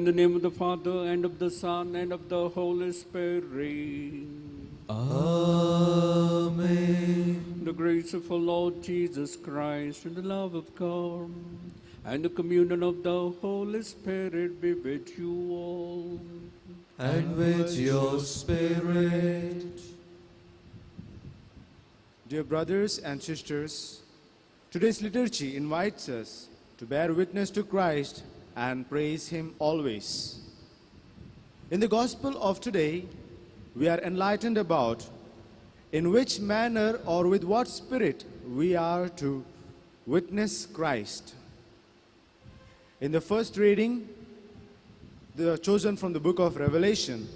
In the name of the Father, and of the Son, and of the Holy Spirit. Amen. The grace of our Lord Jesus Christ, and the love of God, and the communion of the Holy Spirit be with you all. And with your spirit. Dear brothers and sisters, today's liturgy invites us to bear witness to Christ and praise Him always. In the Gospel of today, we are enlightened about in which manner or with what spirit we are to witness Christ. In the first reading, chosen from the book of Revelation,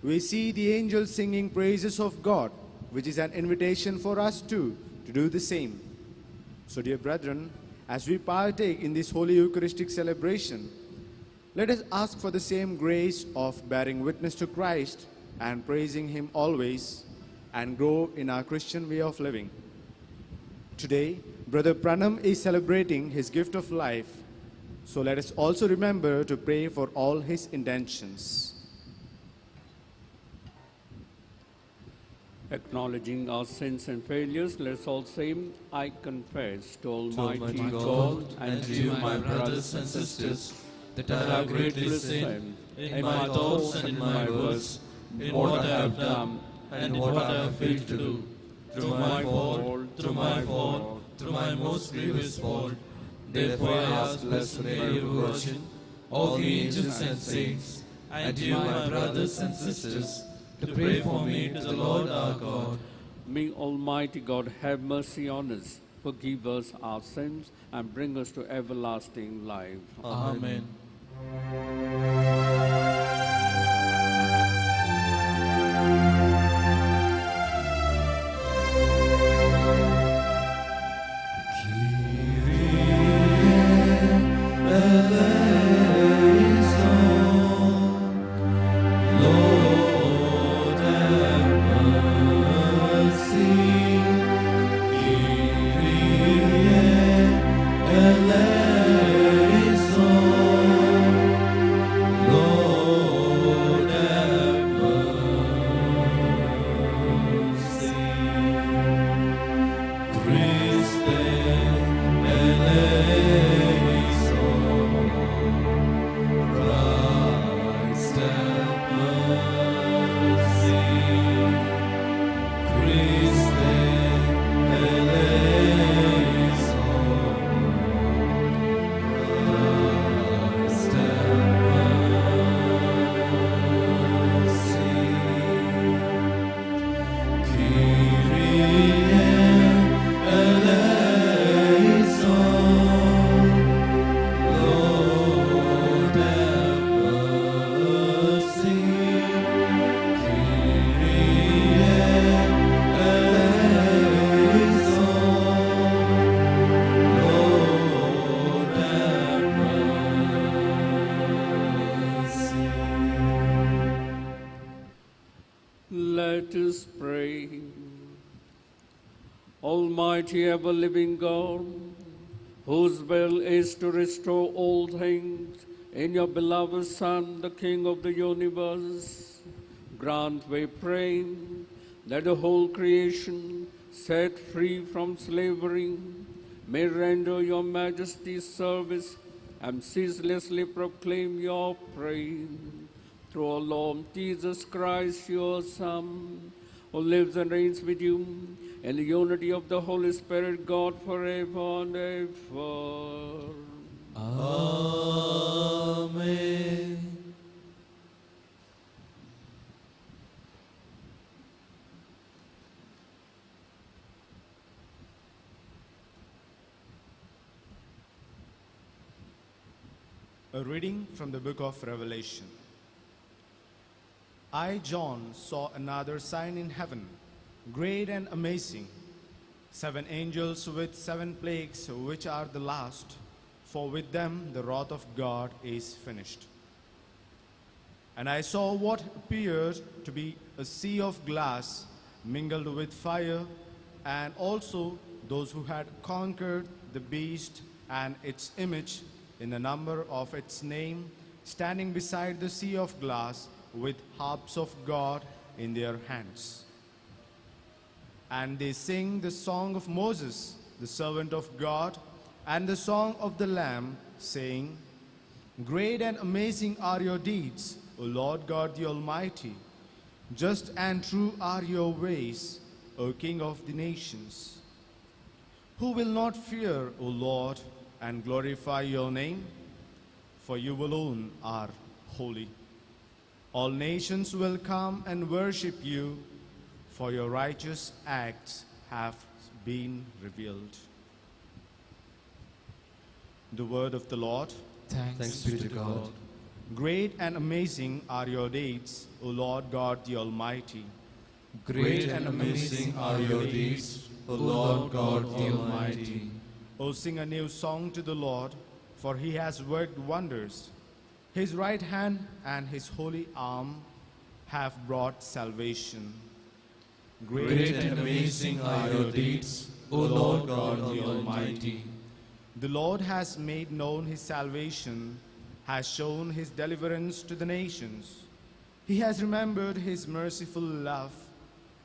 we see the angels singing praises of God, which is an invitation for us too to do the same. So, dear brethren, as we partake in this Holy Eucharistic celebration, let us ask for the same grace of bearing witness to Christ and praising Him always, and grow in our Christian way of living. Today, Brother Pranam is celebrating his gift of life, so let us also remember to pray for all his intentions. Acknowledging our sins and failures, let us all say, I confess to Almighty God and to you, my brothers and sisters, that I have greatly sinned in my thoughts and in my words, in what I have done and in what I have failed to do, through my fault, through my fault, through my most grievous fault. Therefore I ask Blessed Mary, Virgin, all the angels and saints, and you, my brothers and sisters, to pray for me to the Lord our God. May Almighty God have mercy on us, forgive us our sins, and bring us to everlasting life. Amen. Almighty ever-living God, whose will is to restore all things in your beloved Son, the King of the universe, grant, we pray, that the whole creation, set free from slavery, may render your majesty's service and ceaselessly proclaim your praise. Through our Lord Jesus Christ, your Son, who lives and reigns with you in the unity of the Holy Spirit, God, forever and ever. Amen. A reading from the book of Revelation. I, John, saw another sign in heaven, great and amazing, 7 angels with 7 plagues, which are the last, for with them the wrath of God is finished. And I saw what appeared to be a sea of glass mingled with fire, and also those who had conquered the beast and its image in the number of its name, standing beside the sea of glass with harps of God in their hands. And they sing the song of Moses, the servant of God, and the song of the Lamb, saying, Great and amazing are your deeds, O Lord God the Almighty. Just and true are your ways, O King of the nations. Who will not fear, O Lord, and glorify your name? For you alone are holy. All nations will come and worship you, for your righteous acts have been revealed. The word of the Lord. Thanks be to God. Great and amazing are your deeds, O Lord God the Almighty. Great and amazing are your deeds, O Lord God the Almighty. O sing a new song to the Lord, for he has worked wonders. His right hand and his holy arm have brought salvation. Great and amazing are your deeds, O Lord God the Almighty. The Lord has made known his salvation, has shown his deliverance to the nations. He has remembered his merciful love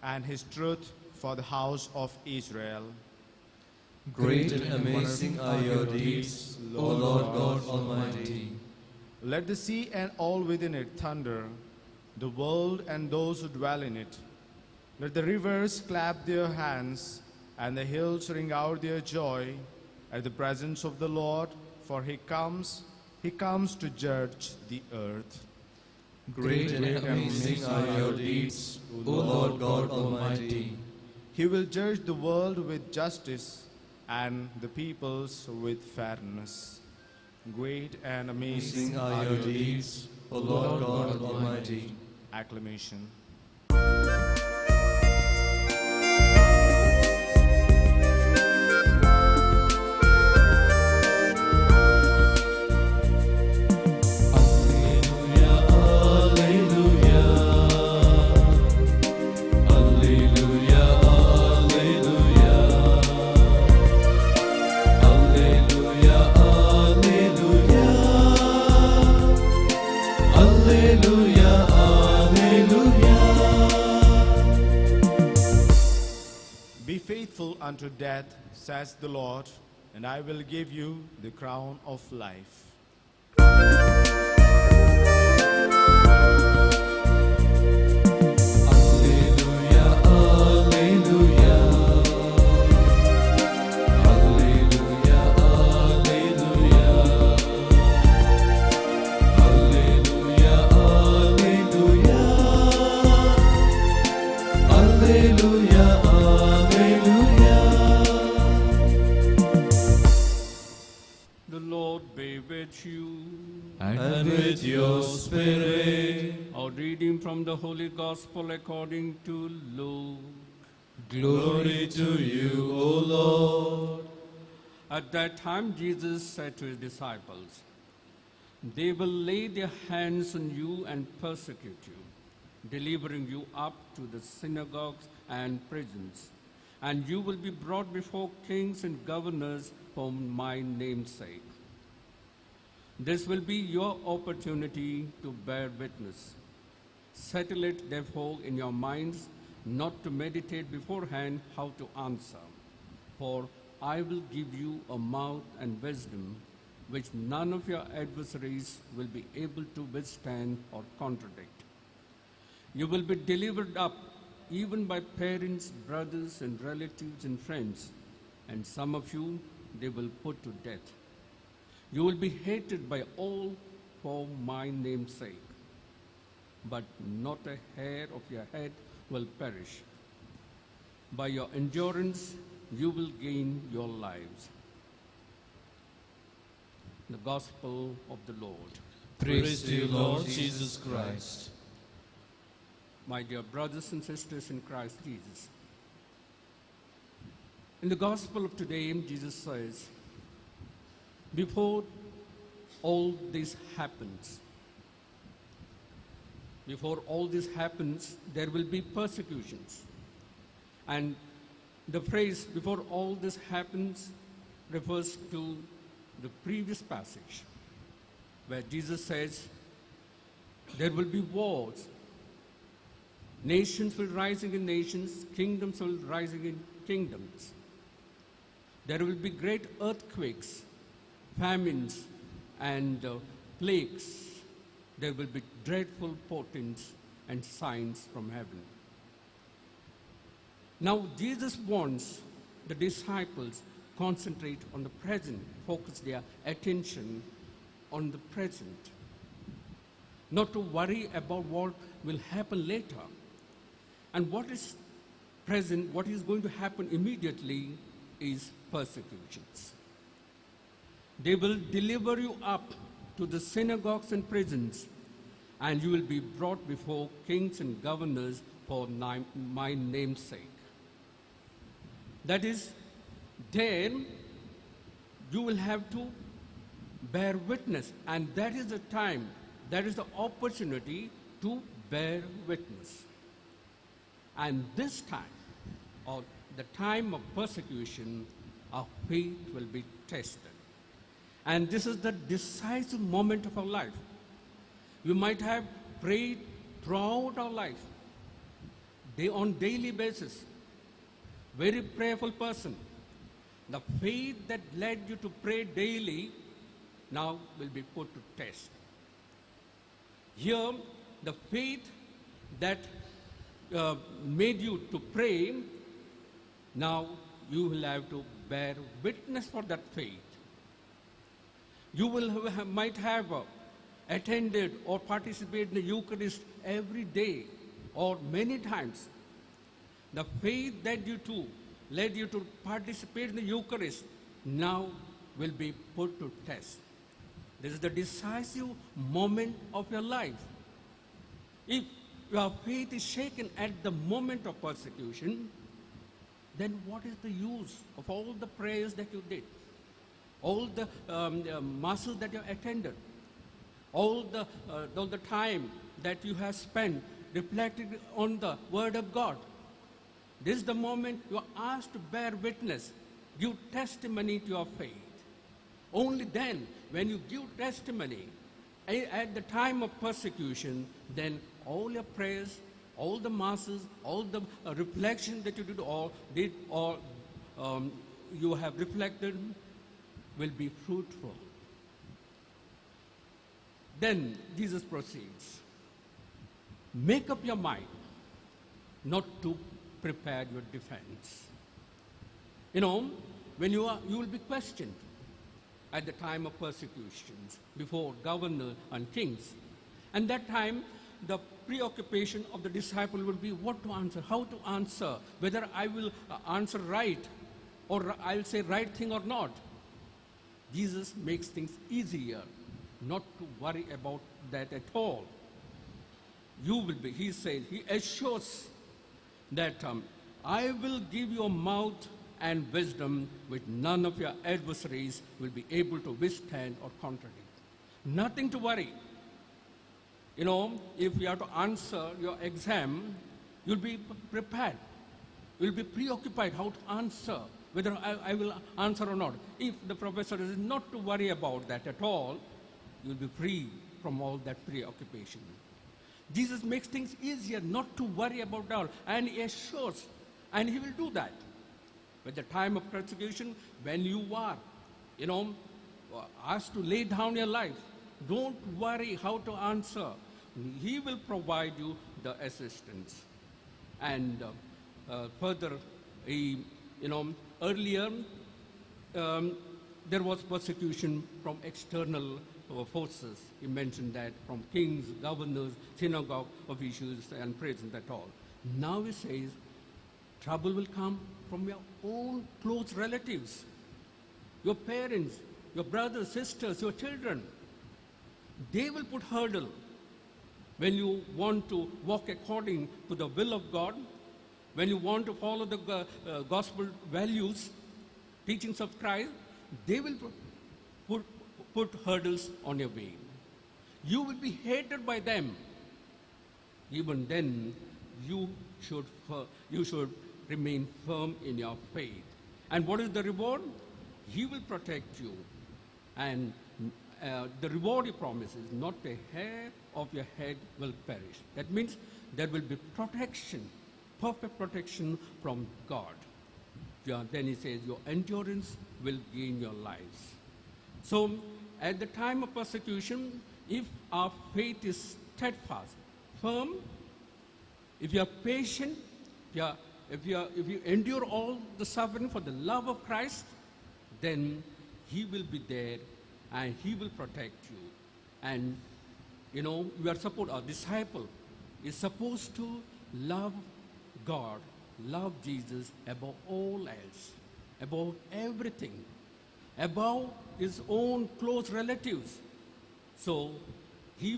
and his truth for the house of Israel. Great and amazing are your deeds, O Lord God Almighty. Let the sea and all within it thunder, the world and those who dwell in it. Let the rivers clap their hands and the hills ring out their joy at the presence of the Lord, for he comes to judge the earth. Great and amazing are your deeds, O Lord God Almighty. He will judge the world with justice and the peoples with fairness. Great and amazing are your deeds, O Lord God Almighty. Acclamation. Unto death, says the Lord, and I will give you the crown of life. Alleluia, alleluia, alleluia, alleluia, alleluia, alleluia, alleluia, alleluia. The Lord be with you. And with your spirit. Our reading from the Holy Gospel according to Luke. Glory to you, O Lord. At that time Jesus said to his disciples, They will lay their hands on you and persecute you, delivering you up to the synagogues and prisons, and you will be brought before kings and governors for my name's sake. This will be your opportunity to bear witness. Settle it, therefore, in your minds not to meditate beforehand how to answer. For I will give you a mouth and wisdom which none of your adversaries will be able to withstand or contradict. You will be delivered up even by parents, brothers, and relatives and friends, and some of you they will put to death. You will be hated by all for my name's sake, but not a hair of your head will perish. By your endurance, you will gain your lives. The Gospel of the Lord. Praise to you, Lord Jesus Christ. My dear brothers and sisters in Christ Jesus, in the Gospel of today, Jesus says, before all this happens, there will be persecutions. And the phrase, before all this happens, refers to the previous passage where Jesus says, There will be wars. Nations will rise against nations, kingdoms will rise against kingdoms. There will be great earthquakes, famines, and plagues. There will be dreadful portents and signs from heaven. Now, Jesus wants the disciples concentrate on the present, focus their attention on the present, not to worry about what will happen later. And what is present, what is going to happen immediately is persecutions. They will deliver you up to the synagogues and prisons, and you will be brought before kings and governors for my name's sake. That is, then you will have to bear witness, and that is the time, that is the opportunity to bear witness. And this time, or the time of persecution, our faith will be tested. And this is the decisive moment of our life. We might have prayed throughout our life, on daily basis, very prayerful person. The faith that led you to pray daily now will be put to test. Here, the faith that made you to pray, now you will have to bear witness for that faith. You will have, might have attended or participated in the Eucharist every day or many times. The faith that you too led you to participate in the Eucharist now will be put to test. This is the decisive moment of your life. If your faith is shaken at the moment of persecution, then what is the use of all the prayers that you did, all the masses that you attended, all the time that you have spent reflecting on the Word of God? This is the moment you are asked to bear witness, give testimony to your faith. Only then, when you give testimony at the time of persecution, then all your prayers, all the masses, all the reflection that you did or you have reflected will be fruitful. Then Jesus proceeds. Make up your mind not to prepare your defense. You know, when you will be questioned at the time of persecutions before governors and kings. And that time, the preoccupation of the disciple will be what to answer, how to answer, whether I will answer right or I'll say right thing or not. Jesus makes things easier, not to worry about that at all. You will be, he says, he assures that I will give you a mouth and wisdom which none of your adversaries will be able to withstand or contradict. Nothing to worry. You know, if you have to answer your exam, you'll be prepared. You'll be preoccupied how to answer, whether I will answer or not. If the professor is not to worry about that at all, you'll be free from all that preoccupation. Jesus makes things easier not to worry about all, and he assures, and he will do that. At the time of persecution, when you are, you know, asked to lay down your life, don't worry how to answer. He will provide you the assistance. And further, he, you know, earlier there was persecution from external forces. He mentioned that from kings, governors, synagogue officials, and prisons at all. Now he says, trouble will come from your own close relatives, your parents, your brothers, sisters, your children. They will put hurdle when you want to walk according to the will of God, when you want to follow the gospel values, teachings of Christ, they will put hurdles on your way. You will be hated by them. Even then, you should remain firm in your faith. And what is the reward? He will protect you. And the reward he promises, not a hair of your head will perish. That means there will be protection, perfect protection from God. Then he says, your endurance will gain your lives. So at the time of persecution, if our faith is steadfast, firm, if you are patient, if you endure all the suffering for the love of Christ, then he will be there and he will protect you. And you know, we are supposed, our disciple is supposed to love God, love Jesus above all else, above everything, above his own close relatives. So he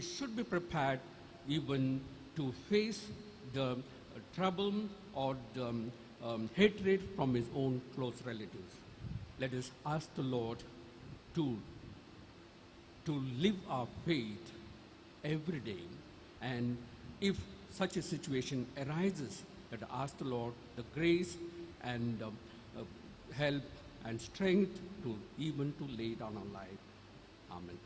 should be prepared even to face the trouble or the hatred from his own close relatives. Let us ask the Lord to live our faith every day. And if such a situation arises, let us ask the Lord the grace and help and strength to even to lay down our life. Amen.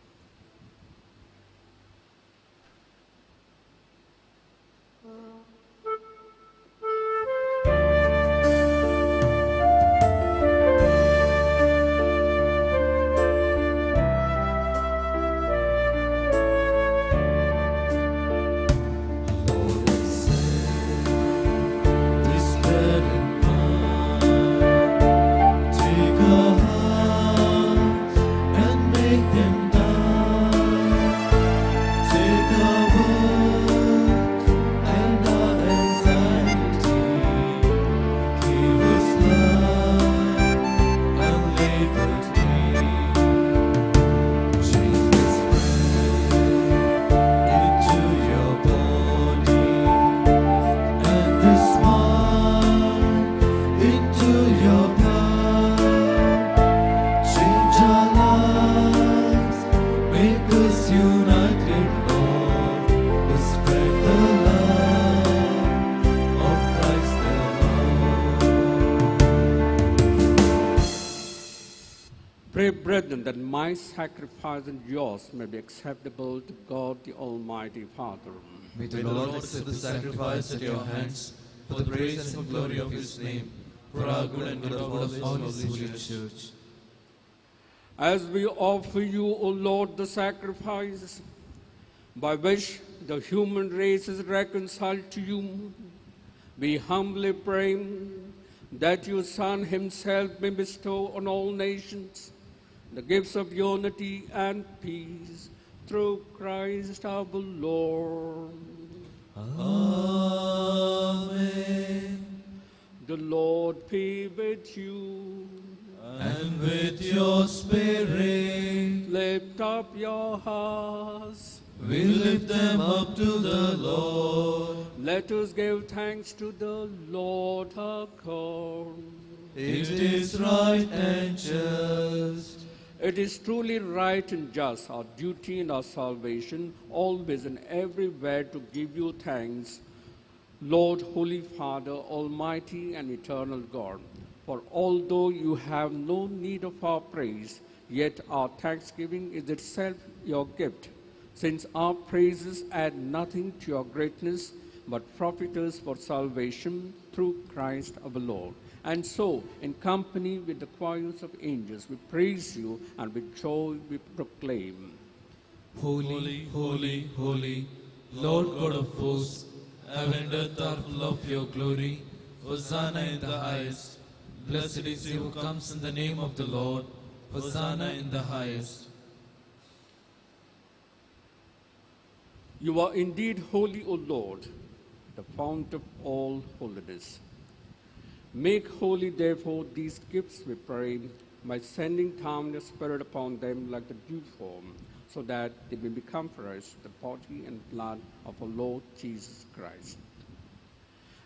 Brethren, that my sacrifice and yours may be acceptable to God the Almighty Father. May the Lord accept the sacrifice at your hands for the praise and glory of his name, for our good and good of all his holy church. As we offer you, O Lord, the sacrifice by which the human race is reconciled to you, we humbly pray that your Son himself may bestow on all nations the gifts of unity and peace, through Christ our Lord. Amen. The Lord be with you. And with your spirit. Lift up your hearts. We lift them up to the Lord. Let us give thanks to the Lord our God. It is right and just. It is truly right and just, our duty and our salvation, always and everywhere to give you thanks, Lord, Holy Father, Almighty and Eternal God. For although you have no need of our praise, yet our thanksgiving is itself your gift, since our praises add nothing to your greatness, but profit us for salvation through Christ our Lord. And so, in company with the choirs of angels, we praise you and with joy we proclaim. Holy, holy, holy, Lord God of hosts, heaven and earth are full of your glory. Hosanna in the highest. Blessed is he who comes in the name of the Lord. Hosanna in the highest. You are indeed holy, O Lord, the fount of all holiness. Make holy, therefore, these gifts, we pray, by sending down your Spirit upon them like the dewfall, so that they may become for us the body and blood of our Lord Jesus Christ.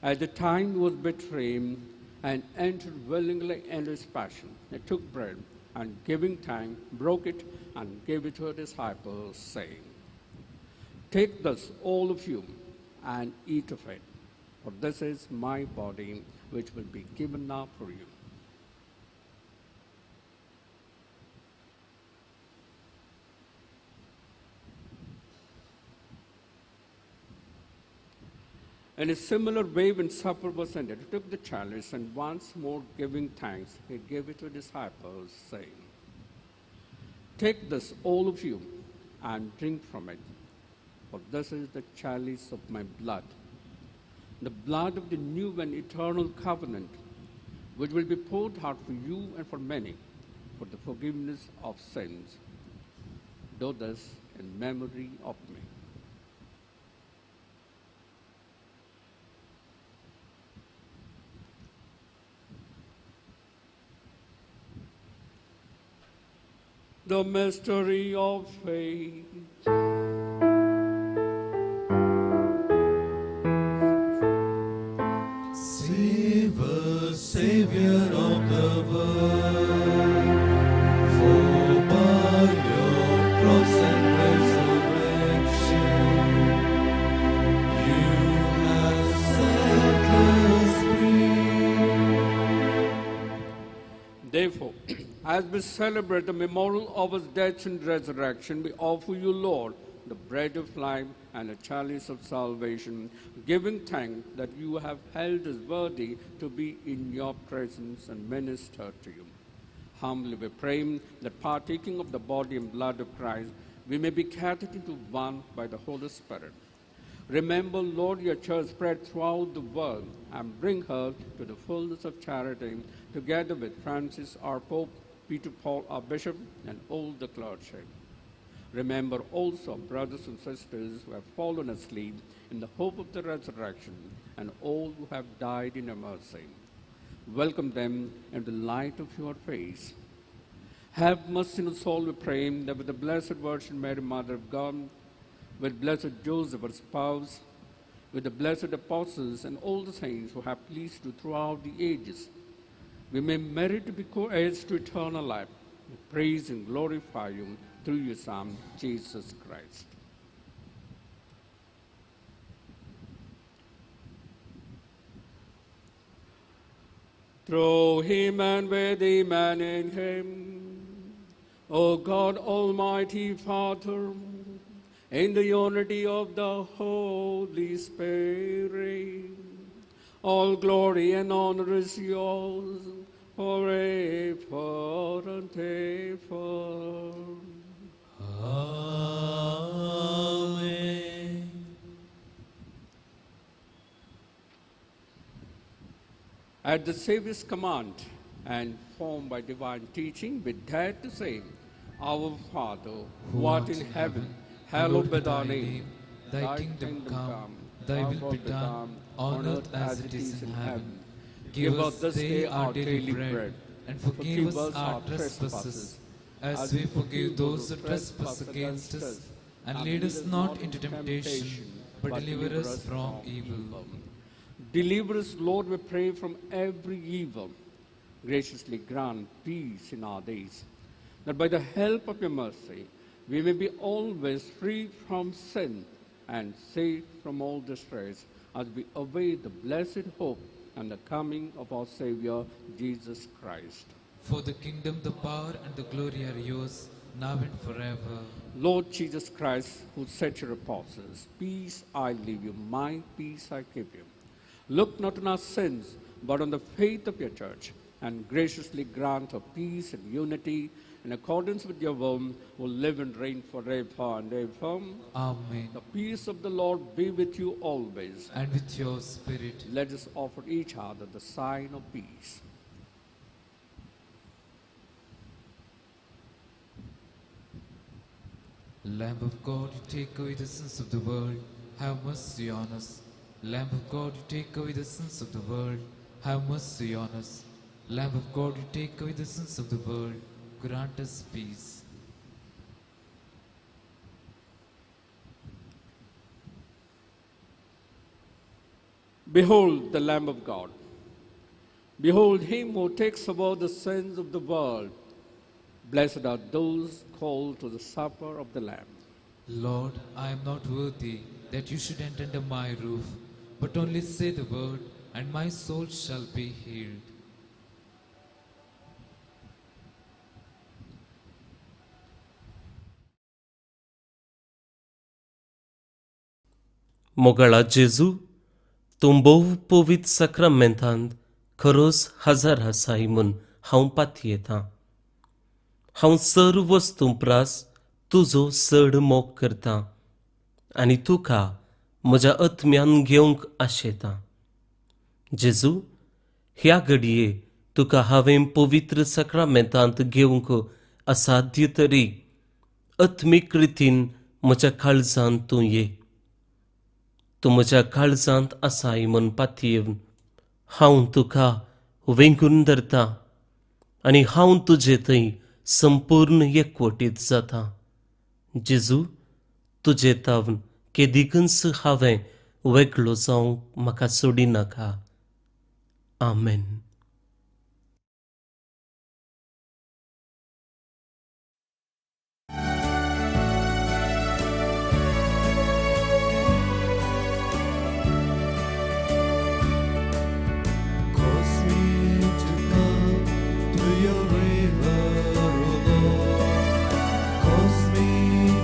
At the time he was betrayed and entered willingly into his passion, he took bread and, giving thanks, broke it and gave it to his disciples, saying, "Take this, all of you, and eat of it, for this is my body, which will be given up for you." In a similar way, when supper was ended, he took the chalice, and once more giving thanks, he gave it to the disciples, saying, "Take this, all of you, and drink from it, for this is the chalice of my blood, the blood of the new and eternal covenant, which will be poured out for you and for many for the forgiveness of sins. Do this in memory of me." The mystery of faith. Save us, Savior of the world, for by your cross and resurrection you have set us free. Therefore, as we celebrate the memorial of his death and resurrection, we offer you, Lord, the bread of life and the chalice of salvation, giving thanks that you have held us worthy to be in your presence and minister to you. Humbly we pray that, partaking of the body and blood of Christ, we may be gathered into one by the Holy Spirit. Remember, Lord, your church spread throughout the world, and bring her to the fullness of charity, together with Francis, our Pope, Peter Paul, our Bishop, and all the clergy. Remember also brothers and sisters who have fallen asleep in the hope of the resurrection, and all who have died in your mercy. Welcome them in the light of your face. Have mercy on us all, we pray, that with the Blessed Virgin Mary, Mother of God, with Blessed Joseph, her spouse, with the blessed apostles and all the saints who have pleased you throughout the ages, we may merit to be co-heirs to eternal life. We praise and glorify you through your Son, Jesus Christ. Through him and with him and in him, O God, Almighty Father, in the unity of the Holy Spirit, all glory and honor is yours forever and ever. Amen. At the Savior's command and formed by divine teaching, we dare to say, Our Father, who art in heaven, hallowed be thy name. Thy kingdom come, thy will be done, on earth as it is in heaven. Give us this day our daily bread, and forgive us our trespasses, as we forgive those who trespass against us. And lead us not into temptation, but deliver us from evil. Deliver us, Lord, we pray, from every evil. Graciously grant peace in our days, that by the help of your mercy we may be always free from sin and safe from all distress, as we await the blessed hope and the coming of our Savior, Jesus Christ. For the kingdom, the power, and the glory are yours, now and forever. Lord Jesus Christ, who said to your apostles, "Peace I leave you, my peace I give you," look not on our sins, but on the faith of your church, and graciously grant her peace and unity in accordance with your will, who live and reign forever and ever. Amen. The peace of the Lord be with you always. And with your spirit. Let us offer each other the sign of peace. Lamb of God, you take away the sins of the world, have mercy on us. Lamb of God, you take away the sins of the world, have mercy on us. Lamb of God, you take away the sins of the world, grant us peace. Behold the Lamb of God. Behold him who takes away the sins of the world. Blessed are those called to the supper of the Lamb. Lord, I am not worthy that you should enter under my roof, but only say the word, and my soul shall be healed. ಮೊಗಳ ಜೇಸು, तूं भोव पवित्र साक्रामेंतांत खरोच हजर आसाय म्हूण हांव पातयेतां. हांव सर्व वस्तूं प्रास तुजो चड मोग करतां आनी तुका म्हज्या आत्म्यान घेवंक आशेतां. जेजू, ह्या घडये तुका हांवें पवित्र साक्रामेंतांत घेवंक असाध्य तरी आत्मीक रितीन म्हज्या काळजांत तूं ये. तूं म्हज्या काळजांत आसाय म्हूण पातयेवन हांव तुका वेंगून धरतां आनी हांव तुजे थंय संपूर्ण एकवटीत जाता. जेजू, तुजे तावन केदिकूच हांवें वेगळो जावंक म्हाका सोडिनाका. आमेन. Cause me to come to your river, O Lord. Cause me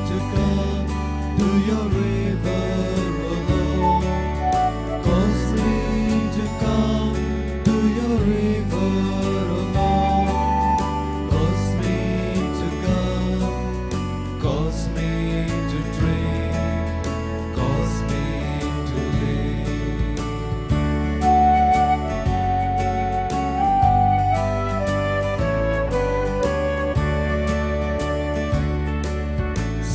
to come to your river, O Lord. Cause me to come to your river, O Lord. Cause me to come, cause me to drink, cause me to live.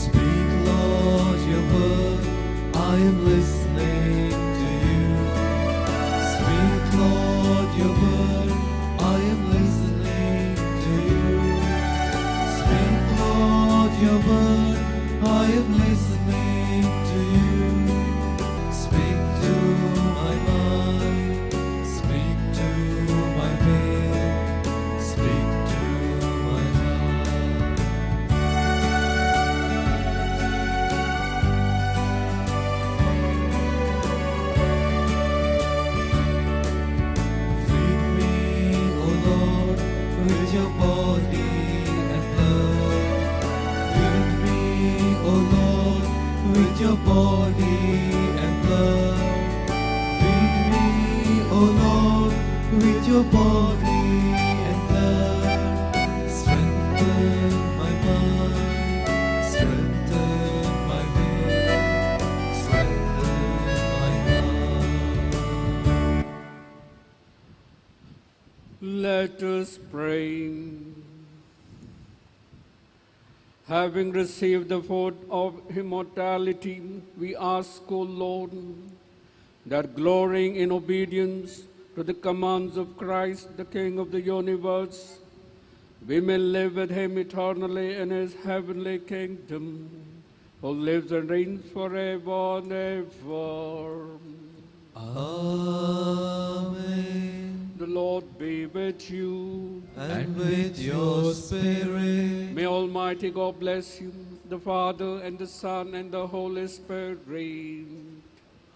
Speak, Lord, your word, I am listening to you. Speak, Lord, your word, I am listening to you. Speak, Lord, your word, I am listening to you. Speak to my mind, speak to my will, speak to my heart. Feed me, O Lord, with your body and blood. Feed me, O Lord, with your body and blood. Feed me, O Lord, with your body and blood. Strengthen my mind, strengthen my will, strengthen my heart. Let us pray. Having received the food of immortality, we ask, O Lord, that glorying in obedience to the commands of Christ, the King of the universe, we may live with him eternally in his heavenly kingdom, who lives and reigns forever and ever. Amen. The Lord be with you. And with your spirit. May Almighty God bless you, the Father, and the Son, and the Holy Spirit.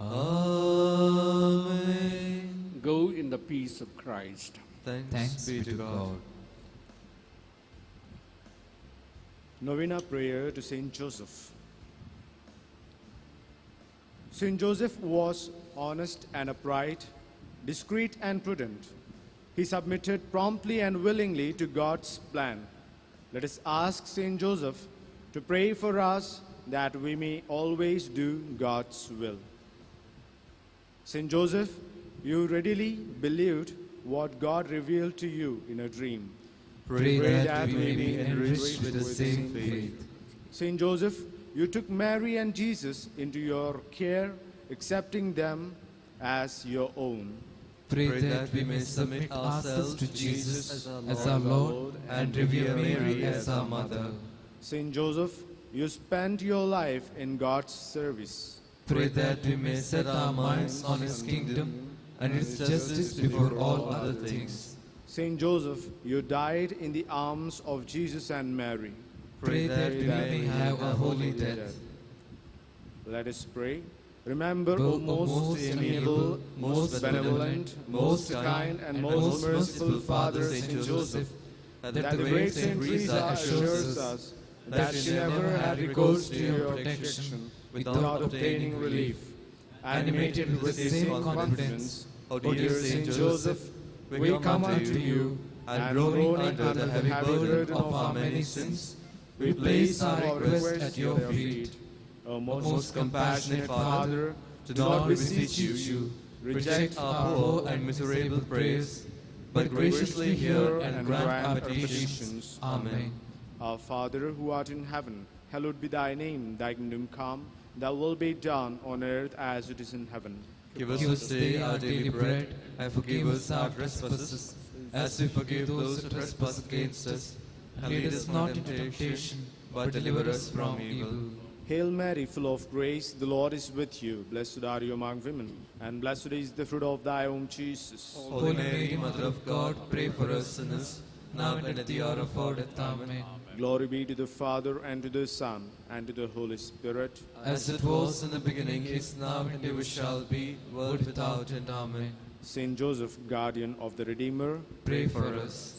Amen. Go in the peace of Christ. Thanks be to God. Novena prayer to Saint Joseph. Saint Joseph was honest and upright, discreet and prudent. He submitted promptly and willingly to God's plan. Let us ask Saint Joseph to pray for us that we may always do God's will. Saint Joseph, you readily believed what God revealed to you in a dream. Pray that we may be enriched with the same faith. Saint Joseph, you took Mary and Jesus into your care, accepting them as your own. Pray that we may submit ourselves to Jesus as our Lord and revere Mary as our Mother. Saint Joseph, you spent your life in God's service. Pray that we may set our minds on His kingdom and its justice before all other things. Saint Joseph, you died in the arms of Jesus and Mary. Pray that we may have a holy death. Let us pray. Remember, O most amiable, most benevolent, most kind, and most merciful Father, Saint Joseph, that the great Saint Teresa assures us that she never had recourse to your protection without obtaining relief. Animated with the same confidence, O dear Saint Joseph, we come unto you, and groaning under the heavy burden of our many sins, we place our request at your feet. O most compassionate Father, do not beseech you, reject our poor and miserable prayers, but graciously hear and grant our petitions. Amen. Our Father, who art in heaven, hallowed be thy name. Thy kingdom come, thy will be done on earth as it is in heaven. Give us this day our daily bread, and forgive us our trespasses, as we forgive those who trespass against us. And lead us not into temptation, but deliver us from evil. Hail Mary, full of grace, the Lord is with you. Blessed are you among women, and blessed is the fruit of thy womb, Jesus. Holy Mary, Mother of God, pray for us sinners, now and at the hour of our death. Amen. Glory be to the Father, and to the Son, and to the Holy Spirit. As it was in the beginning, is now, and ever shall be, world without end. Amen. Saint Joseph, guardian of the Redeemer, pray for us.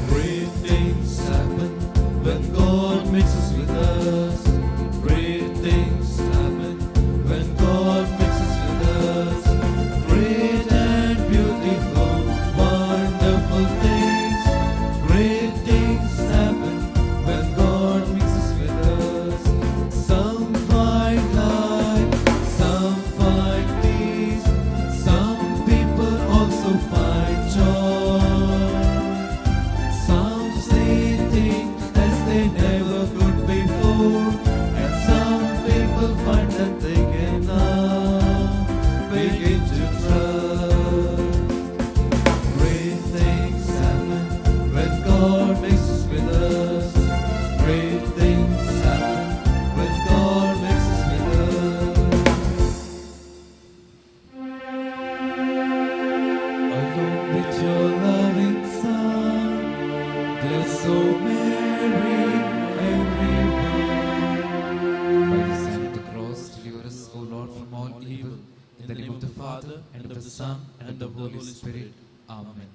Great things happen when God mixes with us. Great things happen when God mixes with us. Great and beautiful, wonderful things. Great things happen when God mixes with us. Some find life, some find peace, some people also find joy. Some say things as they never could before, and some people find that they can now begin to trust. Great things happen when God mixes with us. Great things happen when God mixes with us. Along with your loving Son, bless, O Mary, everyone. By the sign of the cross, deliver us, O Lord, from all evil. In the name of the Father, and of the Son, and of the Holy Spirit. Amen.